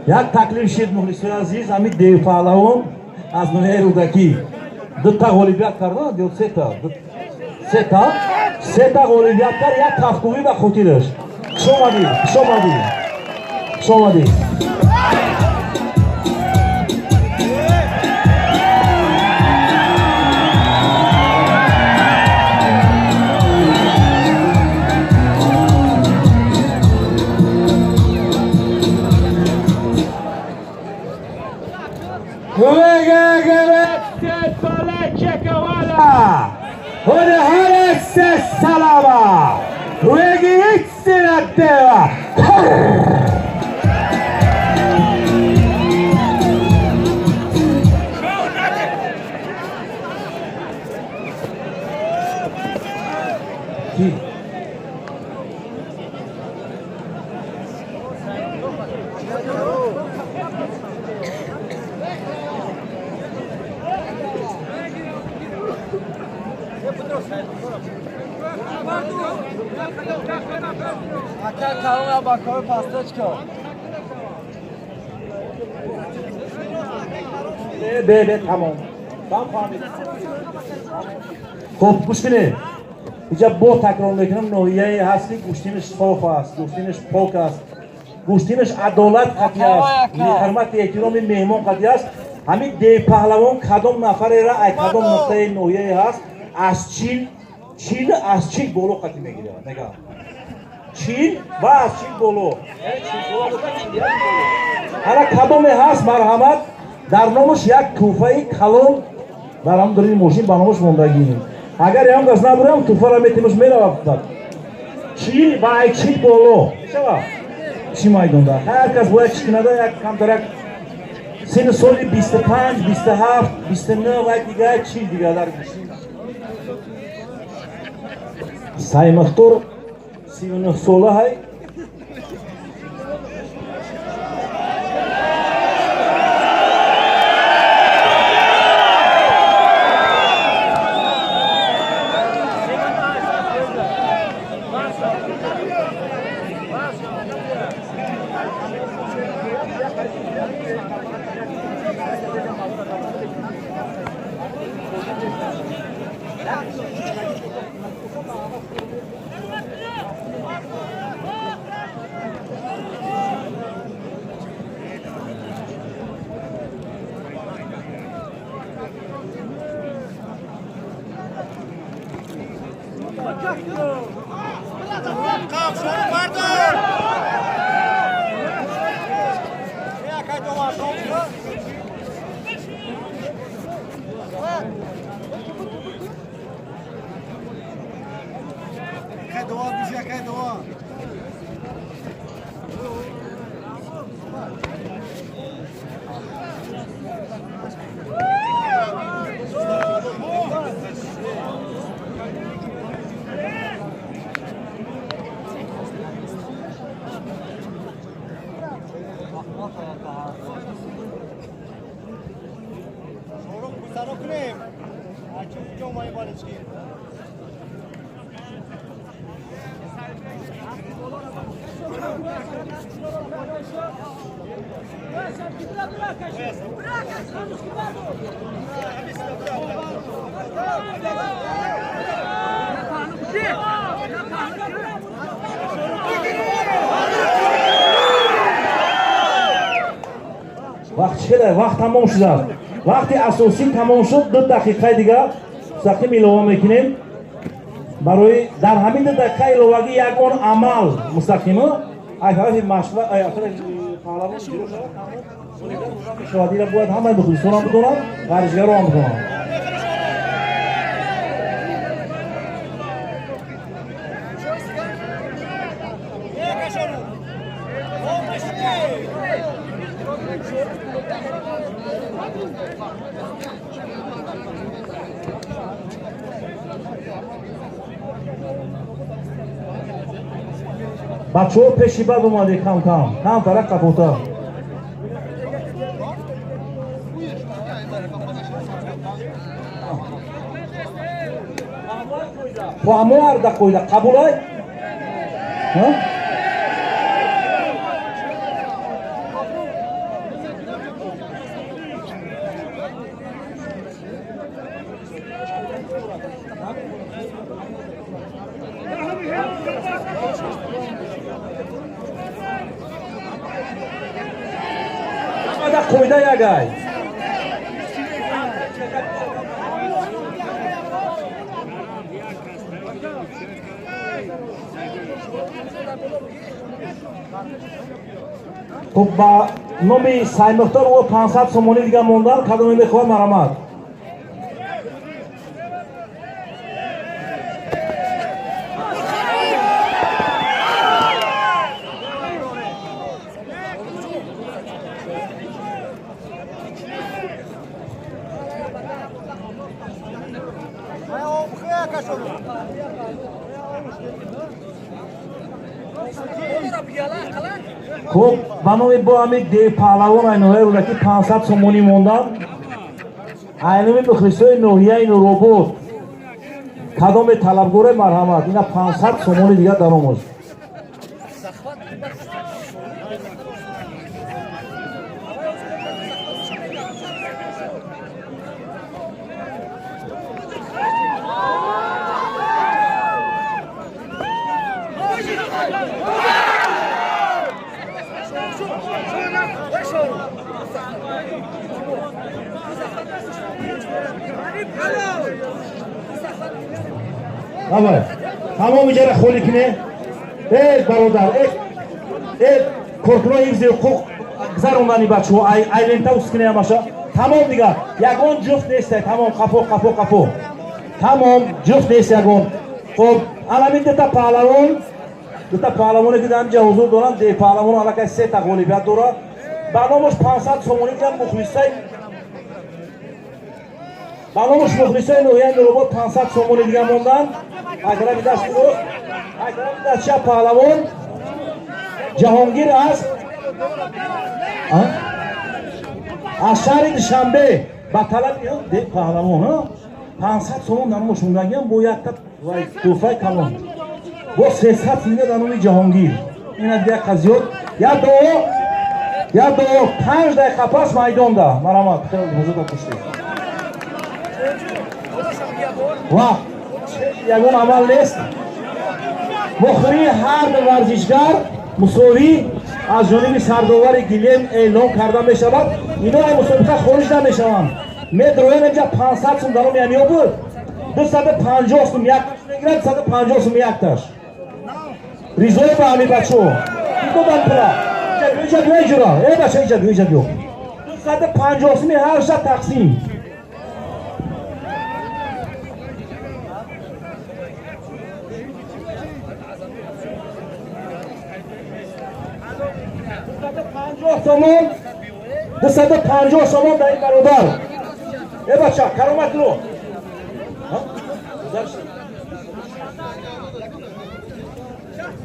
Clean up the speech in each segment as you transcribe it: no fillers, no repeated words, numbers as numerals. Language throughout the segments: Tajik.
Як таклиф шид мухлисони азиз, ҳамин девпаҳлавон аз ноҳияи Рӯдакӣ дута ғолибият карда, ё сета? Сета? Сета ғолибият кард, як кафкӯбӣ ба хотираш. Хуш омадӣ, хуш омадӣ, хуш омадӣ. Тамом. Хуб, гӯш кунед. Инҷа бо такрор мекунам, ноҳияе ҳаст ки гӯштинаш соф аст, гӯштинаш пок аст, гӯштинаш адолат қатъӣ аст, ҳурмати эҳтироми меҳмон қатъӣ аст. Ҳамин девпаҳлавон кадом нафарера ай кадом нуқтаи ноҳияе ҳаст, аз чил аз чил боло қатъӣ мегирад. Мегӯям чил ва аз чил боло, яъне чил сола бошад, чил як боло. Ҳара кадоме ҳаст, марҳамат, дар номаш як тӯҳфаи калон дар ҳам дарини мошин ба номаш мондагӣ. Агар ям газ набурам, тӯҳфаро метимаш меравад. Чил ва ай чил боло мешавад. Чӣ майдонда ҳар кас бояд чӣ кунада, як камтарак синну соли 25, 27, 29 ва дигар чил дигар дар гӯшти. Саймахтор 39 сола ҳай. Вақт чида, вақт тамом шудааст. Вақти асосӣ тамом шуд, 2 дақиқаи дигар мустақим илова мекунем. Барои дар ҳамин 2 дақиқа иловагӣ ягон амал мустақима ай тарафи машва, ай тарафи паҳлавон ҷило шавад, мешавад. Ира бояд ҳамаи мухлисонам бидонанд, варзишгароам бидонанд. Бачаҳо пеши бад омаде, кам-кам, камтарак қафота. Фаҳмо арда қоида қабулай? Қоида ягай. Хуб, ба номи Саймухтор ӯ 500 сомонӣ дига мондан, кадоме мехоҳад марамат. Хуб, ба номи бо ҳамин дев паҳлавон ай ноҳияи Рӯдакӣ 500 сомонӣ мондан. Ай номи мухлисои ноҳияи Нуробод кадоме талабгоре марҳамат, ина 500 сомонӣ дигар даромоз. Давай. Тамом иҷара холӣ кине. Эй бародар, эй коркунои ҳифзи ҳуқуқ гузарондани бачаҳо, ай лента ус кине ҳамаша. Тамом дигар. Ягон ҷуфт нест, тамом, қафо, қафо, қафо. Тамом, ҷуфт нест ягон. Хоб, аламин дута паҳлавон, дута паҳлавоне ки дар инҷа ҳузур доранд, де паҳлавон аллакай се та ғолибият дорад. Ба номаш 500 сомонӣ дигар мухлисаи ба номаш мухлисаи ноҳияи Нуробод 500 сомонӣ дигар монданд. Ай тарафи дасти рост, ай тарафи даст чап паҳлавон Ҷаҳонгир аст аз шаҳри Душанбе ба талаби де паҳлавон 500 сомон дар номаш мондагиам бо якта тӯҳфаи калон бо 300 сомон дар номи Ҷаҳонгир. Ина дигар қазиёт. Як дуо, як дуо, 5 дақиқа пас майдонда. Марҳамат, ҳузурда куштед. Вақт ягон амал нест. Мухбири ҳар ду варзишгар мусовӣ аз ҷониби сардовари гилем эълон карда мешавад. Ино аз мусобиқа хориҷ намешаванд. Медроян инҷа 500 сум дар номи амиё буд. 250 сум якташ мегирад, 250 сум якташ. Ризои ба ҳами бачаҳо. Додам пула. Иҷа биё, иҷа биё. Эй бача, иҷа биё, иҷа биё. 250 суми ҳар ша тақсим. Сомон, 250 сомон дар ин бародар. Э бача, кароматло.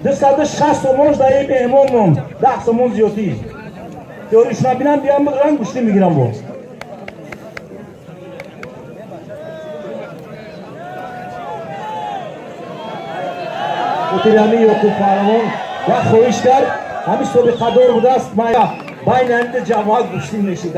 260 сомон дар ин меҳмон монд, 10 сомон зиёдӣ. Теориш набинам, биям ранг гӯштӣ мегирам боз. Хотири ҳамин Ёқуб паҳлавон як хоҳиш кард, ҳамин собиқадор будааст. Байни ҳамита ҷамоат гӯштин мешид.